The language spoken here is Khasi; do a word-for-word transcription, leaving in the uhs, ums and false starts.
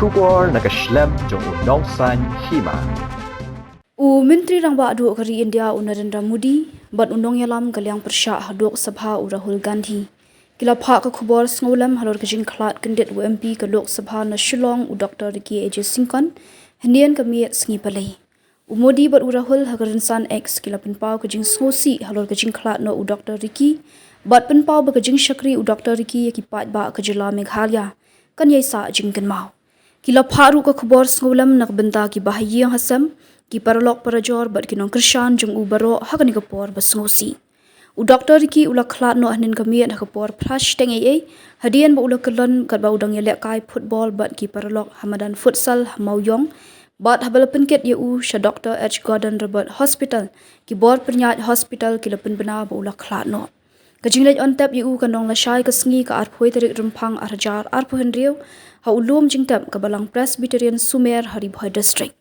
Khubor na ka shlem jong u Nongsaiñ Hima. U Myntri Rangbah Duh ka ri India u Narendra Modi bad u nongïalam ka liang pyrshah ha Lok Sabha u Rahul Gandhi ki la phah ka khubor sngewlem halor ka jingkhlad kyndit u M P ka Lok Sabha na Shillong u Doctor Ricky A J Syngkon hynnin ka miet sngi Palei. U Modi bad u Rahul ha ka rynsan X ki la pynpaw ka jingsngewsih halor ka jingkhlad noh u Doctor Ricky bad pynpaw ba ka jingshakri u Doctor Ricky ïa ki paidbah ka jylla Meghalaya kan ïai sah jingkynmaw. Ki la phah ruh ka khubor sngewlem na ka bynta ki bahaïing hasem, ki paralok parajor bad ki nongkyrshan jong u baroh ha kane ka por ba sngewsih. U Doctor Ricky u la khlad noh hynnin ka miet ha ka por phra shiteng eiei hadien ba u la kyllon katba u dang ïalehkai football bad ki paralok ha madan futsal ha Mawïong bad haba la pynkit ïa u sha Doctor H Gordon Roberts Hospital, ki bor pynïaid hospital ki la pynbna ba u la khlad noh. Ka jingleit on tep ïa u kan long lashai ka sngi ka arphew tarik Rymphang ar hajar arphew hynriew ha u lum jingtep ka Balang Presbyterian Sumer ha Ri Bhoi District.